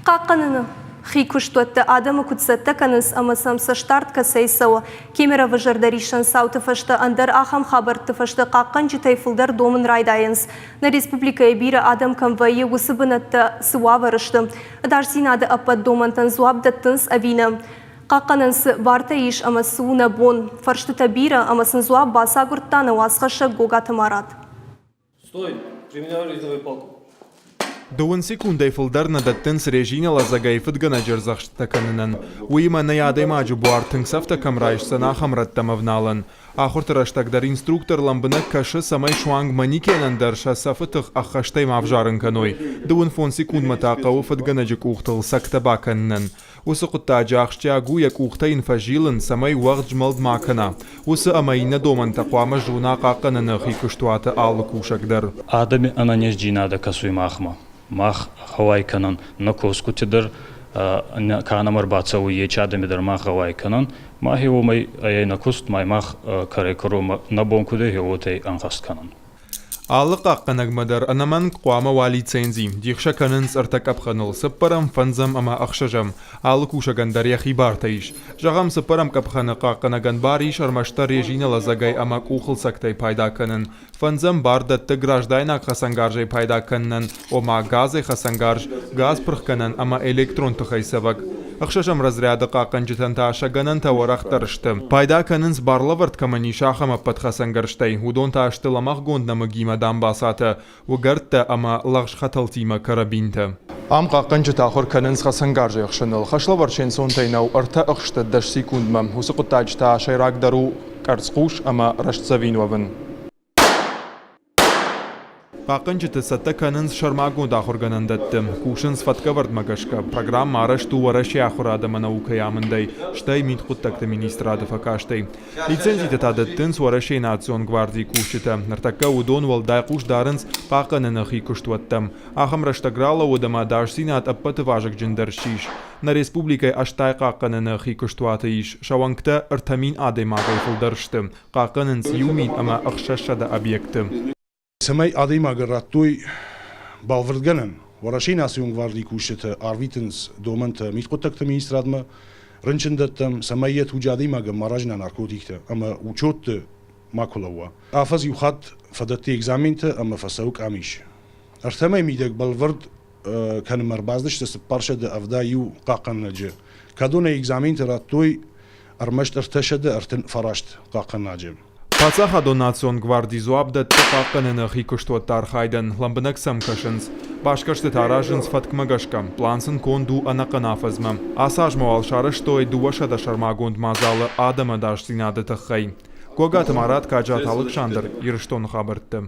Хъахъхъӕныны хи куыстуӕтты адӕмы куыд цӕттӕ кӕнынц ӕмӕ сӕм цӕстдард кӕцӕй цӕуы? Кемеровы зӕрдӕриссӕн цауты фӕстӕ ӕндӕр ахӕм хабӕртты фӕстӕ хъахъхъӕнджытӕй фылдӕр домын райдайынц. Нӕ республикӕйы бирӕ адӕм кӕм вӕййы, уыцы бынӕттӕ цы уавӕры сты? Ӕдасдзинады ӕппӕт домӕнтӕн дзуапп дӕттынц ӕви нӕ? Хъахъхъӕнӕн цы бартӕ ис ӕмӕ цы у нӕ бон? Фӕрстытӕ бирӕ ӕмӕ сын дзуапп бацагуырдта нӕ уацхӕссӕг Гогаты Марат. Стой! Применяю резиновую палку. Дыууын секундӕй фылдӕр нӕ дӕттынц резинӕ лӕдзӕгӕй фыдгӕнӕджы ӕрдзӕхстытӕ кӕнынӕн. Уыимӕ нӕй адӕймаджы буар тынг цӕфтӕ кӕм райсдзӕн, ахӕм рӕттӕм ӕвналӕн. Ахуырты рӕстӕг дӕр инструктор лӕмбынӕг кӕсы, цӕмӕй суанг манекенӕн дӕр сӕ цӕфы тых ӕххӕстӕй ма взарын кӕной. Дыууын фондз секундмӕ та хъӕуы фыдгӕнӕджы къухтыл цӕгтӕ бакӕнынӕн. Уыцы хъуыддаджы ахсджиаг у йӕ къухтӕ йын фӕзилын, цӕмӕй уӕгъд змӕлд ма кӕна. Уыцы ӕмӕ иннӕ домӕнтӕ хъуамӕ зона хъахъхъӕныны хикуыстуаты алы кусӕг дӕр. Адӕми ӕнӕнездзийнадӕ кӕсуй махмӕ. Мах гъӕуай кӕнӕн нӕ косгути дӕр, ка нӕмӕ ӕрбацӕуй, ечи адӕми дӕр мах гъӕуай кӕнӕн. Мах уомӕй ӕй нӕ куст, ма мах кӕрӕй-кӕронмӕ нӕ бон куд ӕй, уотӕ ӕнхӕст кӕнӕн. Алы хъахъхъӕнӕгмӕ дӕр ӕнӕмӕнг хъуамӕ уа лицензи. Дих сӕ кӕнынц ӕртӕ къӕпхӕныл, цыппӕрӕм, фӕндзӕм ӕмӕ ӕхсӕзӕм. Алы кусӕгӕн дӕр йӕхи бартӕ ис. Зӕгъӕм, цыппӕрӕм къӕпхӕны хъахъхъӕнӕгӕн бар ис ӕрмӕстдӕр резинӕ лӕдзӕгӕй ӕмӕ къухылцӕгтӕй пайда кӕнын. Фӕндзӕм бар дӕтты граждайнаг хӕцӕнгарзӕй пайда кӕнынӕн, ома газӕй хӕцӕнгарз, газ пырхгӕнӕн ӕмӕ электрон тыхӕй цӕвӕг. Ӕхсӕзӕм разряды хъахъхъӕнджытӕн та сӕ гӕнӕнтӕ уӕрӕхдӕр сты. Пайда кӕнынц, барлӕвӕрд кӕмӕн ис, ахӕм ӕппӕт хӕцӕнгӕрзтӕй. Уыдон та сты лӕмӕгъгонд нӕмыгимӕ дамбацатӕ, уыгӕрдтӕ ӕмӕ лӕгъз хӕтӕлтимӕ карабинтӕ. Ам хъахъхъӕнджытӕ ахуыр кӕнынц хӕцӕнгарзы ӕхсыныл. Хӕслӕвӕрд се нцонтӕй нӕу ӕртӕ ӕхсты дӕс секундмӕ. Уыцы хъуыддаджы та сӕйрагдӕр у къӕрцхъус ӕмӕ рӕстдзӕвин уӕвын. Хъахъхъӕнджыты цӕттӕ кӕнынц сӕрмагонд ахуыргӕнӕндӕтты, кусынц фӕткӕвӕрдмӕ гӕсгӕ. Программӕ арӕзт у Уӕрӕсейы ахуырад ӕмӕ наукӕйы амындӕй, стӕй мидхъуыддӕгты министрады фӕкастӕй. Лицензитӕ та дӕттынц Уӕрӕсейы национ гвардийы кусджытӕ. Ныртӕккӕ уыдон уӕлдай хъус дарынц хъахъхъӕныны хи куыстуӕттӕм. Ахӕм рӕстӕг ралӕууыд ӕмӕ ӕдасдзинад ӕппӕты вазыгджындӕр ссис. Нӕ республикӕйы ӕстай хъахъхъӕныны хи куыстуаты ис, сӕ уӕнгтӕ 3000 адӕймагӕй фылдӕр сты. Хъахъхъӕнынц 1600 объекты. Цӕмӕй адӕймагӕн радтой бӕлвырдгӕнӕн, Уӕрӕсейы национ гвардийы кусджытӕ арвитынц домӕнтӕ мидхъуыддӕгты министрадмӕ, рынчындӕттӕм, цӕмӕй йӕ туджы адӕймагӕн ма разына наркотиктӕ ӕмӕ учетты макуы лӕууа. Афӕдз иу хатт фӕдӕтты экзаментӕ ӕмӕ фӕцӕуы къамис. Ӕртӕмӕй мидӕг бӕлвырд кӕнынмӕ ӕрбацыдысты 471 хъахъхъӕнӕджы, кӕдонӕй экзаменты радтой ӕрмӕст 339 хъахъхъӕнӕджы. Паддзахадон национ гварди дзуапп дӕтты хъахъхъӕныны хикуыстуӕтты архайдӕн, лӕмбынӕг сӕм кӕсынц. Басгӕрстытӕ аразынц фӕткмӕ гӕсгӕ, план сын конд у ӕнӕхъӕн афӕдзмӕ. Ацы азмӕ уал сарӕзтой 200 сӕрмагонд мадзалы адӕмы ӕдасдзинады тыххӕй. Гогаты Марат, Каджаты Алыксандр, Ирыстоны хабӕртты.